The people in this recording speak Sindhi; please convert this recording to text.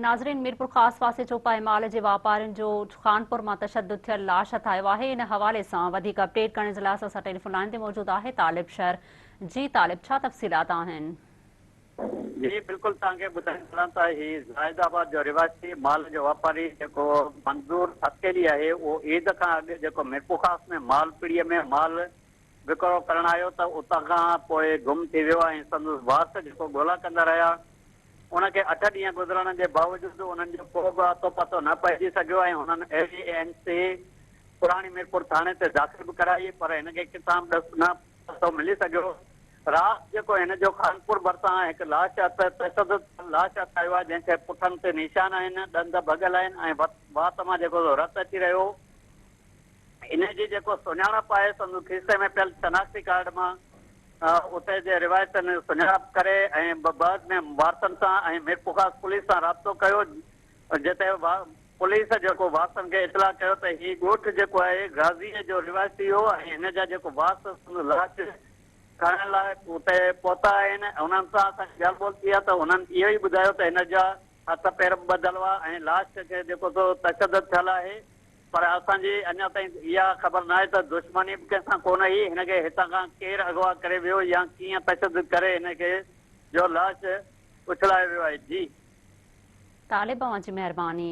ناظرين ميرپورخاص واسي چوپائي مال جي واپارين جو خانپور مان تشدد ٿيل لاش هٿ آيو آهي ان حوالي سان وڌيڪ اپڊيٽ ڪرڻ جي لاء اسان سان ٽيليفون لائين تي موجود آهي طالب شر جي طالب ڇا تفصيلات آهن. جي بلڪل توهان کي ٻڌائيندو هلان ته هي زاهد آباد جو رهواسي مال جو واپاري جيڪو منظور ٿرڪيلي آهي اهو عيد کان اڳ جيڪو ميرپورخاص ۾ مال پڙي ۾ مال وڪرو ڪرڻ آيو ته اتان کان پوء گم ٿي ويو ۽ سندس وارث جيڪو ڳولا ڪندا رهيا ان کي اٺ ڏينهن گذرڻ جي باوجود انهن جو ڪو به اتو پتو نه پئجي سگهيو ۽ هنن اي وي اين سي پراڻي ميرپور ٿاڻي تي داخل به ڪرائي پر هن کي ڪٿان به ڏس نه پتو ملي سگهيو. رات جيڪو هن جو خانپور ڀرسان هڪ لاش هٿ تشدد ٿيل لاش هٿ آيو آهي جنهن کي پٺن تي نشان آهن، ڏند ڀڳل آهن ۽ وات مان جيڪو سو رت اچي رهيو هو. ان جي جيڪو سڃاڻپ آهي سندس کيسي ۾ پيل شناختي ڪارڊ مان اتي جي روايتن سڃاڻپ ڪري ۽ بعد ۾ وارثن سان ۽ ميرپورخاص پوليس سان رابطو ڪيو جتي پوليس جيڪو وارثن کي اطلاع ڪيو ته هي ڳوٺ جيڪو آهي غازي جو رهواسي هو ۽ هن جا جيڪو وارث سندس لاش کڻڻ لاء اتي پهتا آهن انهن سان اسان جي ڳالهه ٻولهه ٿي آهي ته انهن اهو ئي ٻڌايو ته هن جا هٿ پير ٻڌل هئا ۽ لاش کي جيڪو سو تشدد ٿيل آهي پر اسان جي اڃا تائين اها خبر ناهي ته دشمني به ڪنهن سان ڪونه هئي، هن کي هتان کان ڪير اغوا ڪري ويو يا ڪيئن تشدد ڪري هن کي جو لاش اڇلايو ويو آهي. جي. طالب اوهان جي مهرباني.